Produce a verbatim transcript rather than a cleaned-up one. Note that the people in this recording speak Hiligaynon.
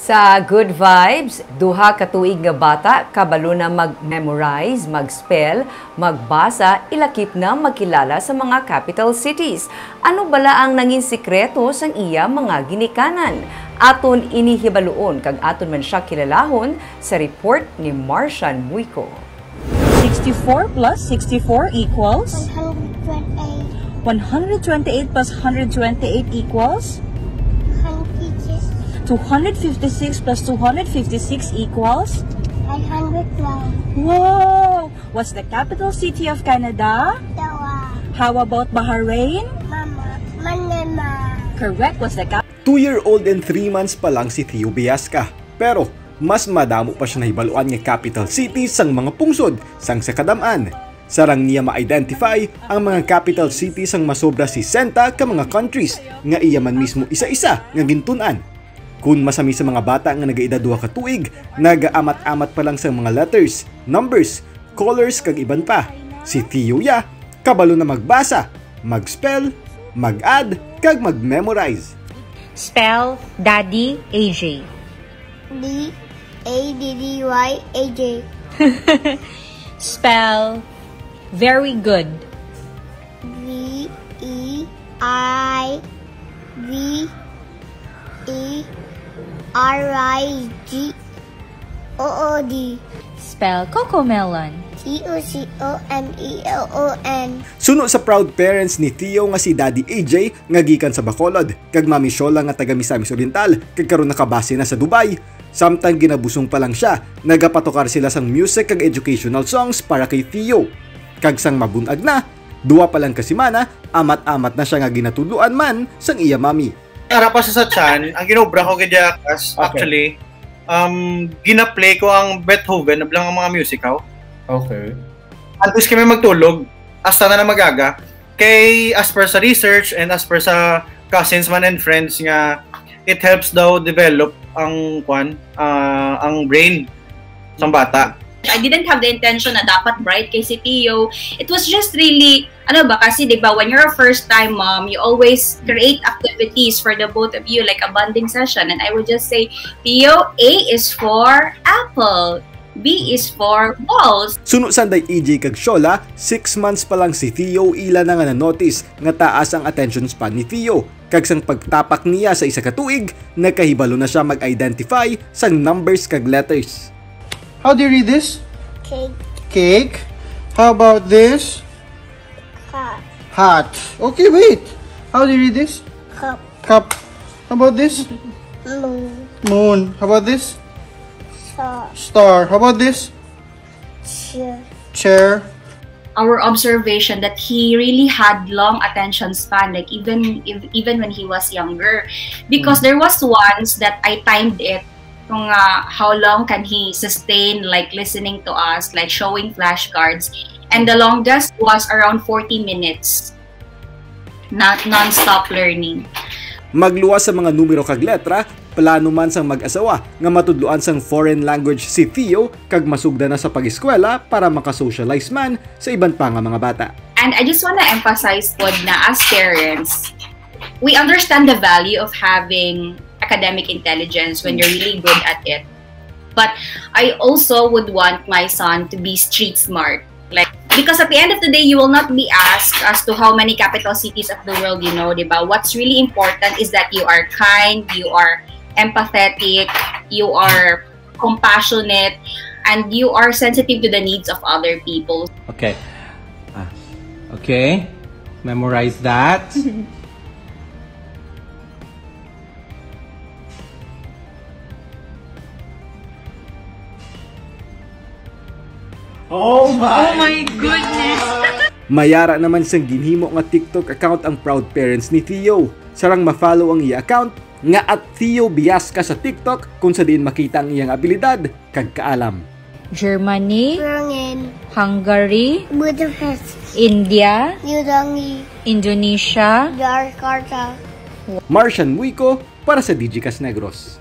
Sa Good Vibes, duha ka tuig nga bata kabalo na mag-memorize, mag-spell, magbasa, ilakip na magkilala sa mga capital cities. Ano bala ang nangin sikreto sang iya mga ginikanan? Aton ini hibaluon kag aton man sia kilalahon sa report ni Marcian Muico. Sixty-four plus sixty-four equals? One hundred twenty-eight. One hundred twenty-eight plus one hundred twenty-eight equals? Hundred fifty-six. Two hundred fifty-six plus two hundred fifty-six equals? One hundred twelve. Wow! What's the capital city of Canada? Ottawa. How about Bahrain? Mama. Manama. Correct. What's the cap? Two-year-old and three months pa lang si Theo Biasca. Pero mas madamo pa siya nahibaluan nga capital city sang mga pungsod sang sa kadam-an. Sarang niya ma-identify ang mga capital city sang masobra sesenta ka mga countries nga iya man mismo isa-isa nga gintun-an. Kun masami sa mga bata nga nagaedad duha ka tuig, nagaamat-amat pa lang sang mga letters, numbers, colors kag iban pa. Si Theo ya, kabalo na magbasa, mag-spell, mag-add, kag mag-memorize. Spell Daddy A J. D A D D Y A J. Spell very good. V E R I V E R I G O O D. Spell Cocomelon. C O C O M E L O N. Suno sa proud parents ni Theo nga si Daddy A J nga gikan sa Bacolod, kag Mami Shola nga taga Misamis Oriental, kag karon nakabase na sa Dubai. Samtang ginabusong pa lang siya, nagapatukar sila sang music kag educational songs para kay Theo. Kag sang mabun-ag na, duwa pa lang ka semana, amat-amat na siya nga ginatudloan man sang iya mami. Ara pa sa sa chan, ang ginobra ko kay Diakas, Okay. Actually, um, gina-play ko ang Beethoven, ablang ang mga music, haw. Okay. Antes kami magtulog, hasta na na magaga. Kay as per sa research and as per sa cousins man and friends nga it helps daw develop ang kwan, ah, ang brain sang bata. I didn't have the intention na dapat bright kay si Theo. It was just really, ano ba, kasi di ba, when you're a first time mom, you always create activities for the both of you, like a bonding session. And I would just say, Theo, A is for apple. B is for balls. Suno sanday A J kag Shola, six months pa lang si Theo, ila na nga na-notice nga taas ang attention span ni Theo. Kag sang pagtapak niya sa isa ka tuig, nakahibalo na siya mag-identify sang numbers kag letters. How do you read this? Cake. Cake. How about this? Cat. Hat. Okay, wait. How do you read this? Cup. Cup. How about this? Moon. Moon. How about this? Star. Star. How about this? Chair. Chair. Our observation that he really had long attention span, like, even if, even when he was younger, because there was once that I timed it kung uh, how long can he sustain, like, listening to us, like, showing flashcards, and the longest was around forty minutes. Not non-stop learning. Magluwas sa mga numero kag letra, plano man sang mag-asawa nga matudloan sang foreign language si Theo kag masugda na sa pag-eskwela para makasocialize man sa iban pa nga mga bata. And I just want to emphasize po na as parents, we understand the value of having academic intelligence when you're really good at it. But I also would want my son to be street smart. Like, because at the end of the day, you will not be asked as to how many capital cities of the world you know, diba? What's really important is that you are kind, you are empathetic, you are compassionate, and you are sensitive to the needs of other people. Okay. Ah, okay. Memorize that. Oh Oh my goodness! Mayara naman sang ginhimo nga TikTok account ang proud parents ni Theo. Sarang ma-follow ang iya account nga at Theo Biasca sa TikTok, kung sa diin makita ang iyang abilidad kag kaalam. Germany, Berlin. Hungary, Budapest. India, New Delhi. Indonesia. Jakarta. Marcian Muico para sa Digicast Negros.